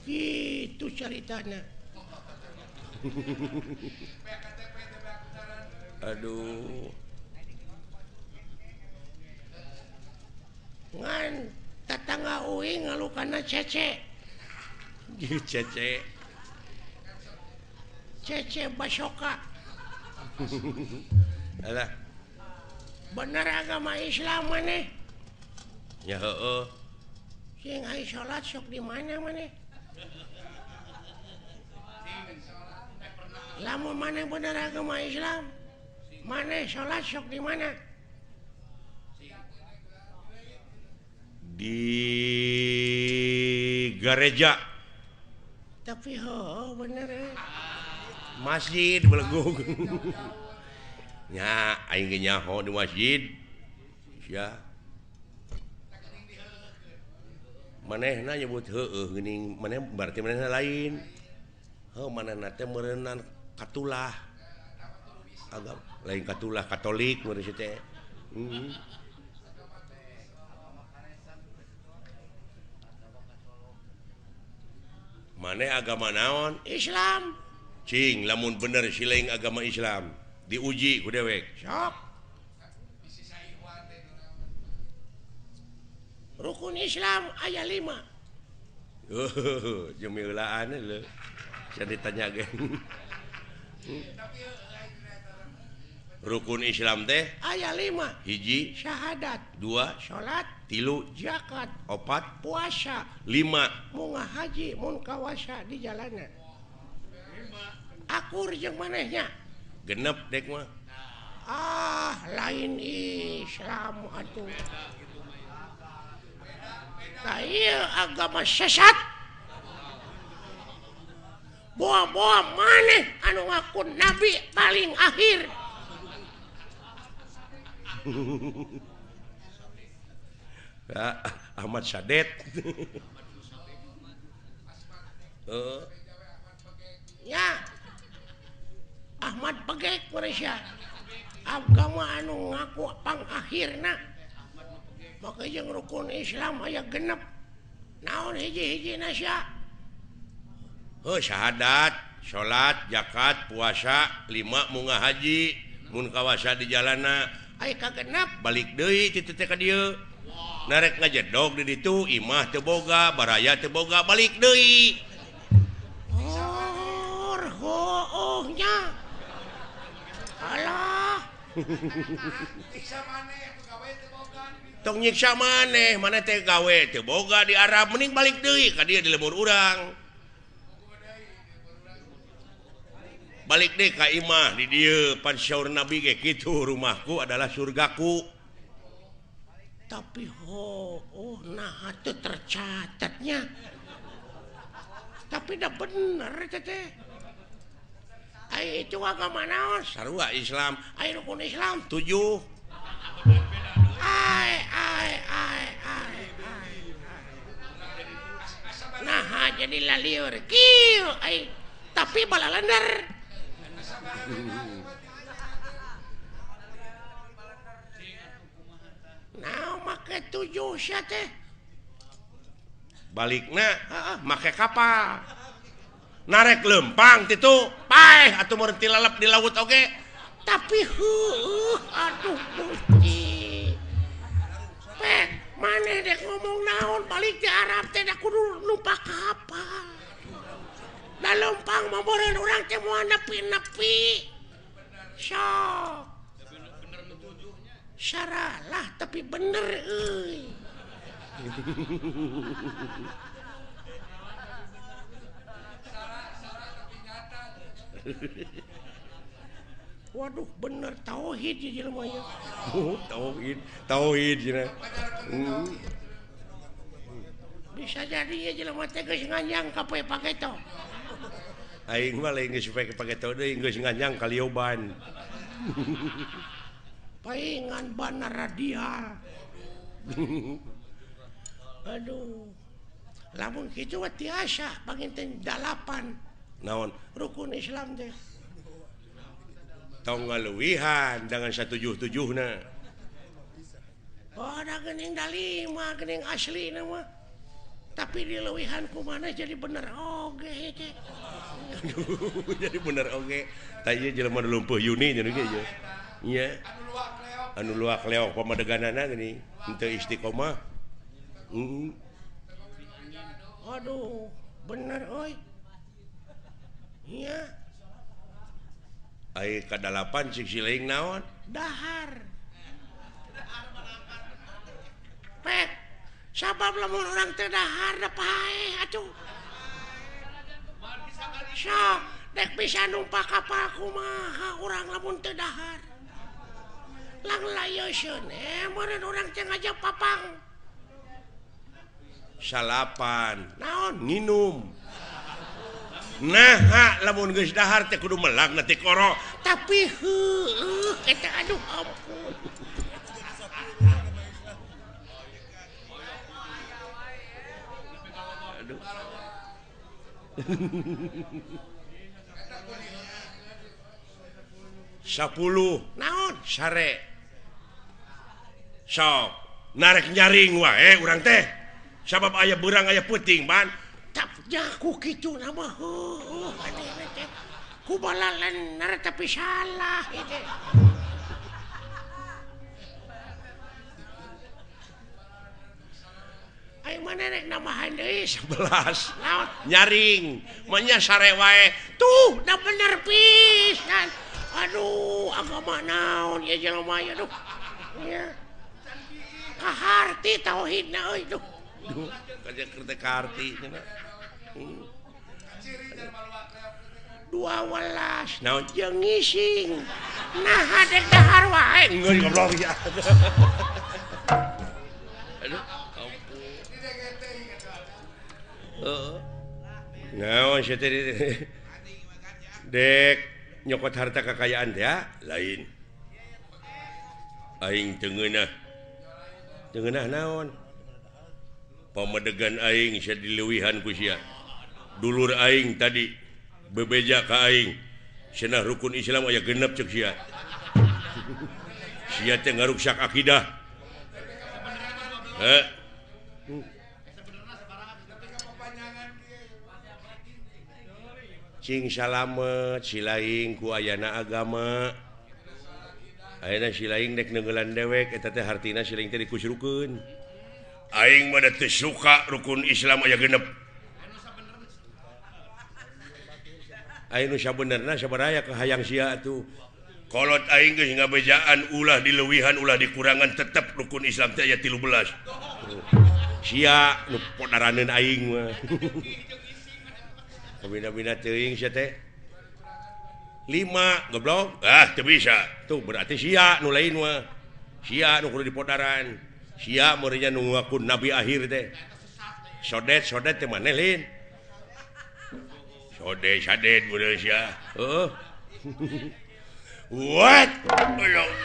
Gitu ceritanya. Aduh. Ngan tetangga uing ngalukana cece. Cece. Cece Basoka. Alah. Bener agama Islam maneh? Ya heueuh. Sing ai salat sok di mana maneh? Lamun maneh bener agama Islam, maneh salat sok di mana? Di gereja. Tapi heueuh bener Masjid belegung. Nya aing ge nyaho di masjid. Sia. Manehna nyebut heueuh geuning, maneh berarti manehna lain. Heuh manehna teh meureunnan katulah. Agama lain katulah Katolik meureun si teh. Maneh agama naon? Islam. Cing lamun bener siling agama Islam diuji ku dewek. Sok. Rukun Islam aya 5. Jemilaan lho. Sia ditanya ge. Rukun Islam teh aya 5. Hiji syahadat, 2 salat, 3 zakat, 4 puasa, 5 munga haji mun kawasa di jalanan. Akur jeung manehnya. Genep dek mah. Ah, lain Islam atuh. Tah ieu agama sesat. Boa-boa maneh anu ngaku nabi paling akhir. Ahmad Sadet. Ya. Ahmad Pegek Malaysia. Agama anu ngaku pangakhirna. Maka jeung rukun Islam aya genep. Naon hiji-hijina sia? Heuh syahadat, salat, zakat, puasa, 5 munggah haji, mun kawasa di jalana. Aya kagenep balik deui kitu teh ka dieu. Narek ngajedog di ditu, imah teu boga, baraya teu boga, balik deui. Oh, hooh nya. Alah. Tong nyiksa maneh, maneh teh gawe teu boga di Arab, mending balik deui ka dieu di lembur urang. Balik deh ka imah di dieu pan syaur Nabi ge kitu, rumahku adalah surgaku. Tapi oh nah teu tercatatnya. Tapi dah bener teh. Ai itu agama naon? Sarua Islam. Ai rukun Islam 7. Ai ai ai ai. Nah jadi lalieur kieu ai tapi balalender. Nah make 7 sia teh. Balikna heeh make kapal. Narek lempang titu paeh atuh meureun ti lalep di laut oge. Tapi heueuh aduh Gusti. Pek maneh dek ngomong naon balik di Arab teh da kudu numpak kapal. Da lempang mah meureun urang teh moal nepi-nepi. Sok. Saralah tapi bener euy. Waduh bener tauhid ieu jelema nya. Oh, tauhid, tauhid cenah. Bisa jadi ieu jelema teh geus nganyang ka poe pageto. Aing mah lain geus poe pageto deui geus nganyang ka lioban. Paingan bana radial. Aduh. Lamun kitu mah tiasa panginten 8. Naon? Rukun Islam teh. Tong ngaluwihan dengan 177na. Oh, da geuning da 5 geuning aslina mah. Tapi dileuwihan kumaha jadi bener oge teh. Aduh, jadi bener oge. Tah ieu jelema nu lumpuh Yuni nya ge ieu. Nya. Anu luak leok pamadeganana geuning henteu istiqomah. Aduh, bener euy. Iya. Ai ka-8 cik siling naon? Dahar. Pek, sabab lamun urang teu dahar da paeh atuh. Sok, dek bisa numpak kapal kumaha urang lamun teu dahar. Lang layoseun meureun urang teh ngajak papang. Salapan. Naon? Nginum. Nah, lamun geus dahar teh kudu melak na ti koro. Tapi heueuh eta aduh ampun. Aduh. 10 naon sare. Sok, narek nyaring wae urang teh. Sabab aya beurang aya peuting ban. Jaku kitu nama heueuh aneh teh. Ku balalener tapi salah ieu teh. Aing mana rek nambahan deui 11. Naon? Nyaring, mah nya sare wae. Tuh, da bener pisan. Aduh, agama naon ieu jelema ieu aduh. Nya. Kaharti tauhidna euy duh. Duh, kaja keur teh kaharti cenah. 12 naon jeung ngising. Nah dek dahar wae. Geus goblok ya. Aduh, ampun. Heeh. Naon sia teh Dek nyokot harta kekayaan teh lain. Aing teu ngeunah. Teu ngeunah naon? Pamedegan aing sia dileuwihan ku sia. Dulur aing tadi bebeja ka aing. Cenah rukun Islam aya genep ceuk sia. Sia teh ngaruksak akidah. Heh. Cing salamet silaing ku ayana agama. Ayeuna silaing dek neungeulan dewek eta teh hartina silaing teh dikusrukeun. Aing mah teu suka rukun Islam aya genep. Aing nu sabenerna sabaraha ka hayang sia atuh. Kolot aing geus ngabejaan ulah dileuwihan ulah dikurangan tetep rukun Islam teh aya 13. Sia nu podaraneun aing mah. Kabina-bina teuing sia teh. 5 goblok. Ah teu bisa. Tuh berarti sia nu lain mah. Sia nu kudu dipodaran. Sia meureunnya nu ngaku nabi akhir teh. Sodet-sodet teh maneh lain. Sodet sadet meureun sia. Heuh. What?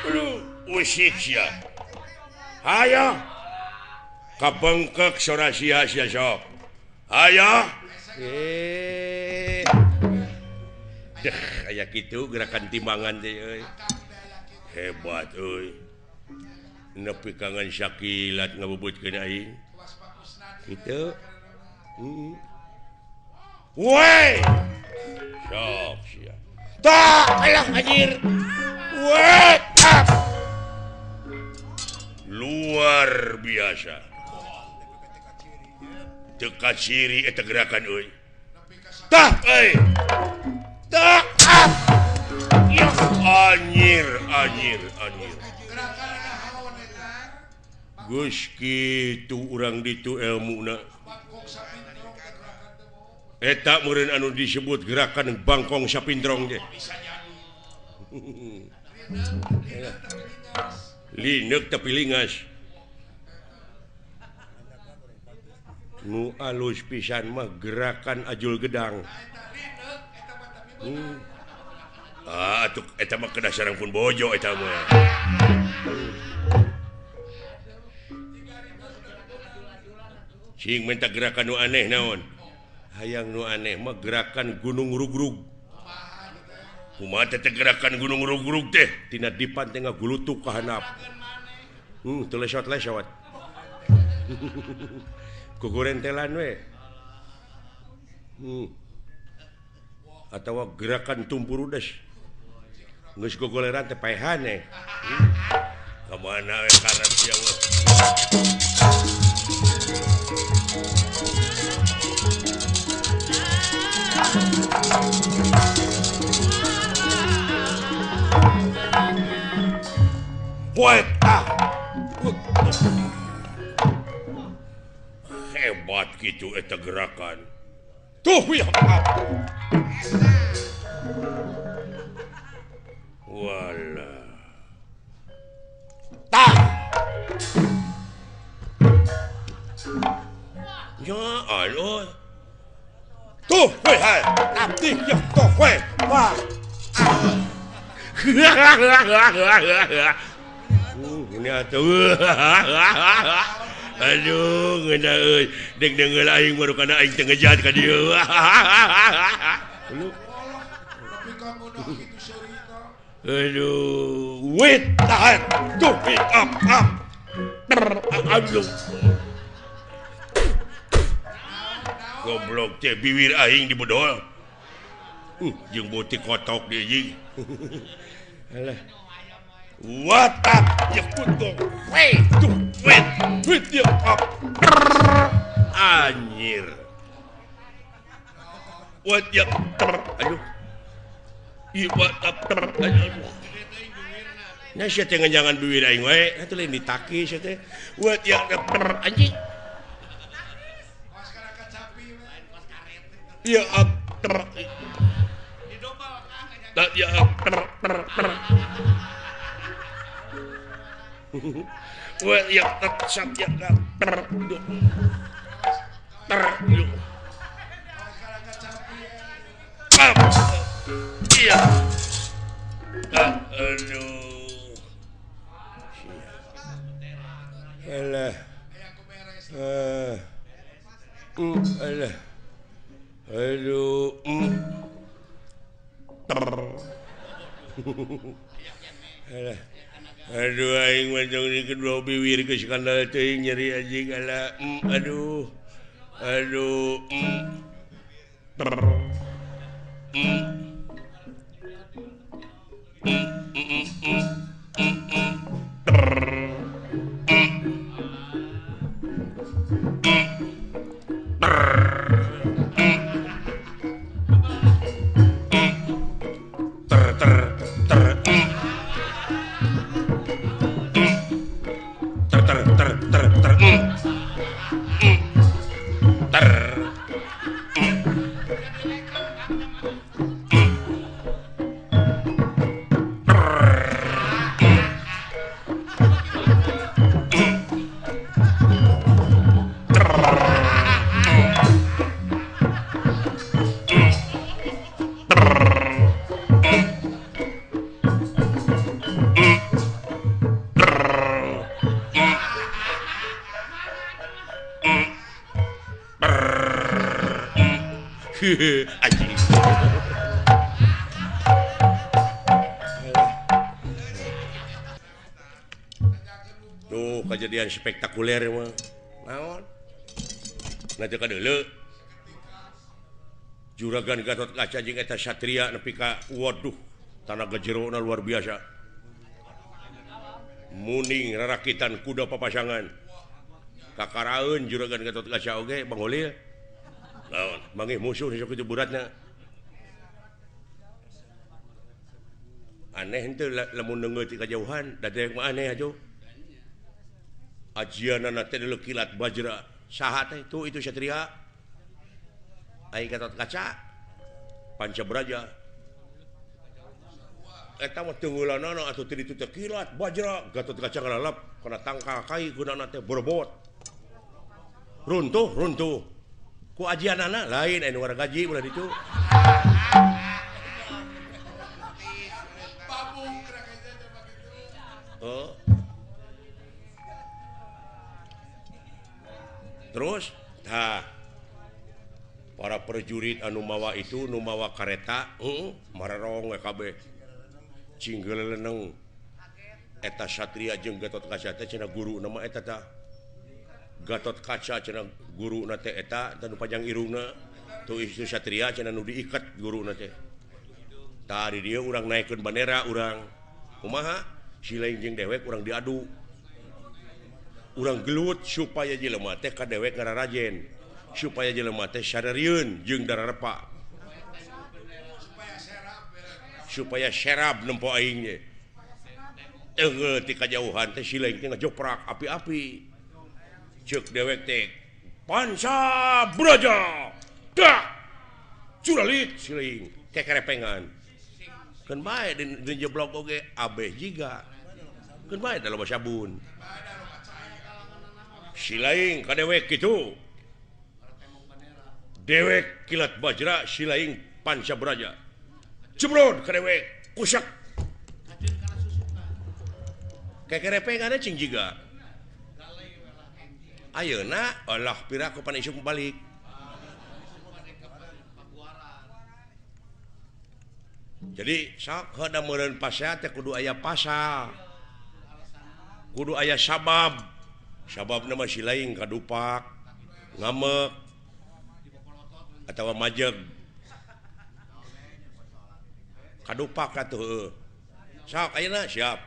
Aduh, usik sia. Hayo. Kabengkek sora sia sia sok. Hayo. Deh, aya kitu gerakan timbangan teh euy. Hebat euy. Nepi kangen sakilat ngabubutkeun aing. Kitu. Heeh. Woi. Sok sia. Tah, alah anjir. Woi. Luar biasa. Teu kaciri eta gerakan euy. Tah euy. Tah. Yah, anjir, anjir, anjir. Geus kitu urang ditu elmuna. Eta meureun anu disebut gerakan bangkong sapindrong teh. Lineuk tapi lingas. Nu alus pisan mah gerakan ajul gedang. Ah, atuh eta mah kedah sareng pun bojo eta mah. Cing minta gerakan nu aneh naon? Hayang nu aneh mah gerakan gunung rugrug. Kumaha teh gerakan gunung rugrug teh? Tina dipan teh ngagulutuk ka handap. Teu lesot-lesot. Kugurentelan we. Atawa gerakan tumpurudes. Geus gogoleran teh paehan eh. Ka mana we karep sia mah. Woi, ah. Hebat gitu eta gerakan. Tuh ya. Wala. Tah. Ya Allah. Tuh, woi hai. Abdi ya tuh woi. Wah. Ini atuh. Aduh, ngeunah euy. Deg deungeul aing baru kana aing teu ngejat ka dieu. Aduh, wait, tahan. Tuh, up, up. Aduh. Goblok teh biwir aing dibedol. Jeung beutik kotok deui jeung. Alah. What up? Ya kutu. Wait, tuh, wait, wait, ya up. Anjir. What ya? Aduh. Ih, what up? Aduh. Nya sia teh nganjangan biwir aing wae, atuh lain ditaki sia teh. What ya? Anjing. Ya up. Ya up. Wah, ya ter ya ter ter. Iya. Aduh. Alah. Alah. Aduh. Alah. Aduh aing mah jong di kedua biwir geus skandal teuing nyeri anjing alah. Aduh. Aduh. Anjing. Tuh kejadian spektakuler mah. Naon? Nanti ka deuleu. Juragan Gatot Kaca jeung eta Satria nepi ka waduh, tanaga jerona luar biasa. Muning rarakitan kuda papasangan. Kakaraeun Juragan Gatot Kaca oge Bang Holil. Naon, manggih musuh sok kitu beratna. Aneh henteu lamun neungeut ti kajauhan, da dewek mah aneh atuh. Ajianana teh deuleu kilat bajra. Saha teh tuh itu Satria. Aing Gatot Kaca Panca Braja. Eta mah teungeulanana atuh teu ditu teh kilat bajra, Gatot Kaca ngalalap kana tangkal kai gunana teh borbot. Runtuh, runtuh. Ku ajianana lain anu wargaji ulah ditu. Oh. Terus tah para prajurit anu mawa itu nu mawa kareta, mararong we kabeh. Cinggeleneng eta Satria jeung Gatot Kaca teh cenah guru nama eta tah. Gatot Kaca cenah guruna teh eta tanu panjang irungna tuh itu Satria cenah nu diikat guruna teh. Tah di dieu urang naikeun bandera urang. Kumaha? Si lain jeung dewek urang diadu. Urang gelut supaya jelema teh ka dewek ngararajen. Supaya jelema teh sadarieun jeung dararepa. Supaya serab nempo aing ge. Eungeut ti kajauhan teh si lain teh ngajoprak api-api. Ceuk dewek teh Panca Braja. Dak. Curalit si lain kekerepengan. Keun bae di jeblok oge abeh jiga. Keun bae da loba sabun. Si lain ka dewek kitu. Dewek kilat bajra, si lain Panca Braja. Jebrod ka dewek kusak. Kekerepengan cing jiga. Ayeuna Allah piraku pan isuk balik. Jadi sok heuda meureun pasea teh kudu aya pasal. Kudu aya sabab. Sababna mah si lain kadupak, ngamek atawa majeg. Kadupak atuh heueuh. Sok ayeuna siap.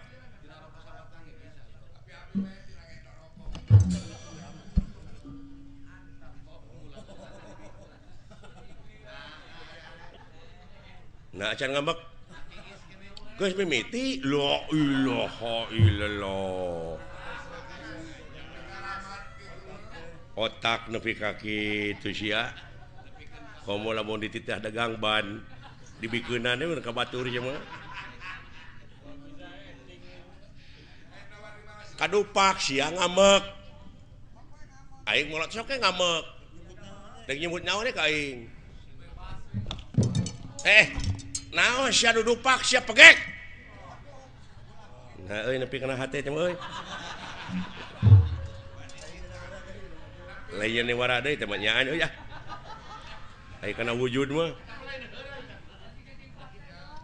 Nah acan ngambek. Geus mimiti la ilaha illallah. Otak nepi ka kitu sia. Komo lamun dititah dagang ban dibikeunana we ka batur sia mah. Kadupak sia ngambek. Aing molot sok ge ngambek. Dek nyebut nyawa ka aing. Naon sia dudupak sia pegek. Nah euy nepi kana hate teh euy. Lain ni wara deui teh mah nyaan euy ah. Aya kana wujud mah.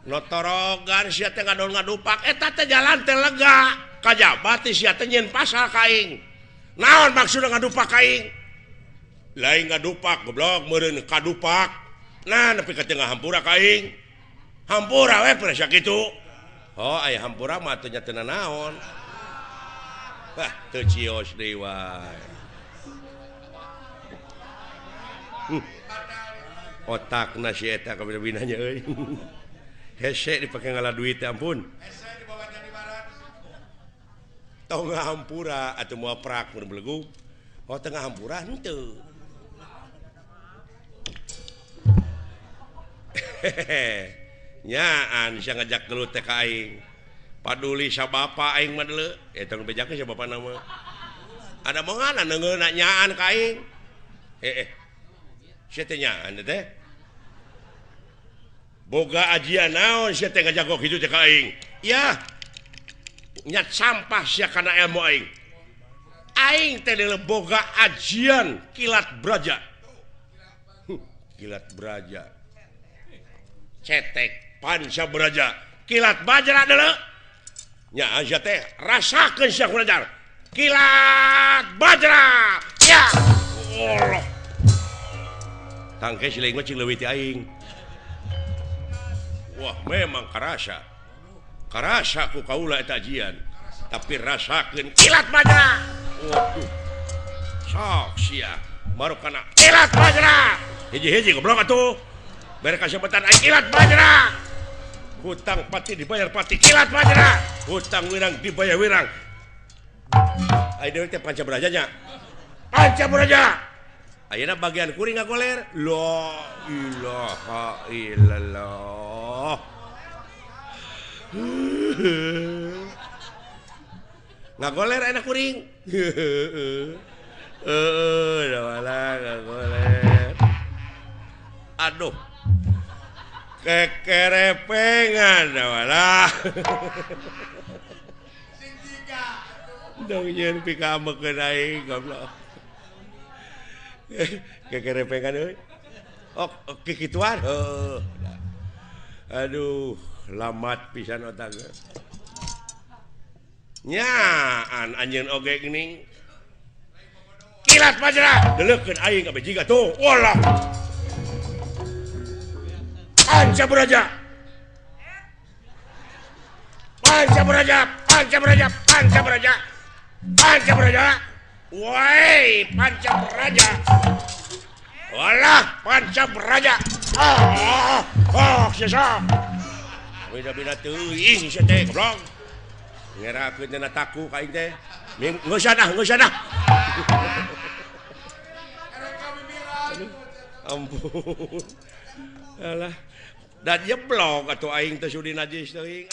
Notorogan sia teh ngadon ngadupak eta teh jalan teh lega. Kajaba teh sia teh nyieun pasal ka aing. Naon maksudna ngadupak ka aing? Lain ngadupak goblok meureun kadupak. Nah nepi ka tengah hampura ka aing. Hampura we pernah sakitu. Oh aya hampura mah teu nya teu nanaon. Wah teu cios deui wae. Otakna si eta kabina-binanya euy. Hese dipake ngala duit ampun. Hese dibawa jadi barat. Tong hampura atuh moal prak mun belegug. Oh tengah hampura henteu. Nyaan sia ngajak gelut teh ka aing. Paduli sa bapa aing mah deuleu. Eta nu bejakeun sa bapana mah. Ada mongana neungeuna nyaan ka aing. Sia teh nyaan teh. Boga ajian naon sia teh ngajago kitu teh ka aing. Yah. Nyat sampah sia kana ilmu aing. Aing teh deuleu boga ajian kilat braja. Kilat braja. Cetek panca braja. Kilat bajra deuleu. Nya sia teh rasakeun sia kulajar. Kilat bajra. Ya. Allah. Tangke si leung mah cing leuwih ti aing. Wah memang karasa. Karasa ku kaula eta ajian. Tapi rasakeun kilat bajra. Waduh. Sok sia baru kana kilat bajra. Hiji-hiji goblok atuh. Bere kasebetan aing kilat bajra. Hutang pati dibayar pati kilat bajra. Hutang wirang dibayar wirang. Aing deui teh panca braja nya. Panca braja. Ayeuna bagian kuring ngagoler. La ilaha illallah. Ngagoler enak kuring. Heeh, dah ngagoler. Aduh. Kekerepengan dah. Sing tiga. Dong nyeun pikamekeun aing goblok. Kekerepengan euy. Oh, kikituan. Heuh. Aduh, lamat pisan otak. Nyaan anjeun oge geuning. Kilat bajra, deleukeun aing ka bejiga tuh. Walah. Panca braja. Panca braja, panca braja, panca braja. Panca braja. Woi, panca braja. Walah, panca braja. Ah, ah, sesa. Beda-beda teuing sia teh goblok. Ngerakeun dina taku ka aing teh. Geus ah, geus ah. Ampun. Alah, dan jeblok atuh aing teh sudi najis teuing.